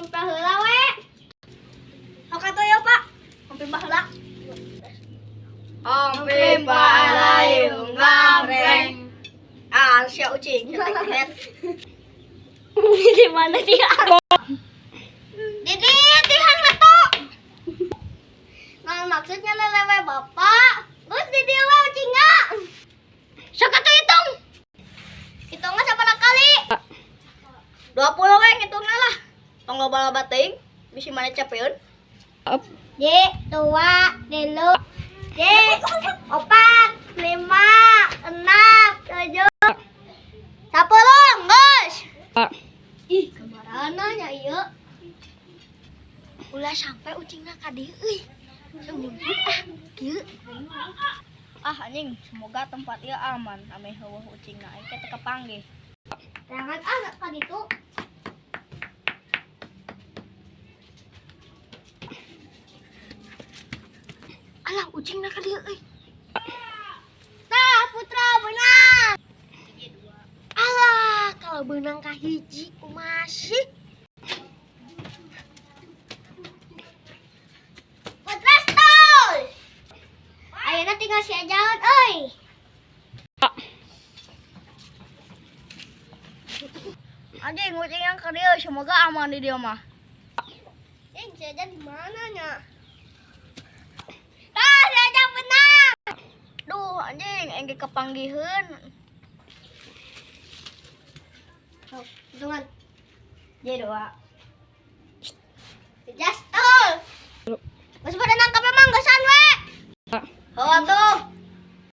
Hompimpa heula we. Sok atuh ya, Pak. Hompimpa heula. Hompimpa alayung gambreng. Ah, sia ucing, sia. Di mana dia? Didi, tihang leto. Nah, maksudnya lelewe bapak. Terus di dia we ucingna. Sok atuh hitung. Hitungnya sabaraha kali? 20 we ngitungna lah. Tong loba-loba teuing, bisi mana capeun. J, dua, tilu, J, opat, lima, enam, tujuh, 10, geus. Ih, kamarana nya ieu? Ulah sampai ucingna ka dieu euy. Seumput ah, kieu. Ah anjing, semoga tempat ieu aman, ameh heueuh ucingna aing teh teu kapanggih. Jangan ah ka ditu. Alah, ucingna ka dieu euy. Tah, Putra beunang. Alah, kalau beunang ka hiji kumaha sih? Putra stol. Ayeuna tinggal si Ajaun euy. Anjing, ucing yang ka dieu, semoga aman di dieu mah. Cing, si Ajan di mana nya? Tah, si Ajan beunang. Duh, anjing, aing ge kapanggiheun. Sok, hitungan. J dua. Jas tol. Geus pada nangkap emang geusan we. Heuh atuh.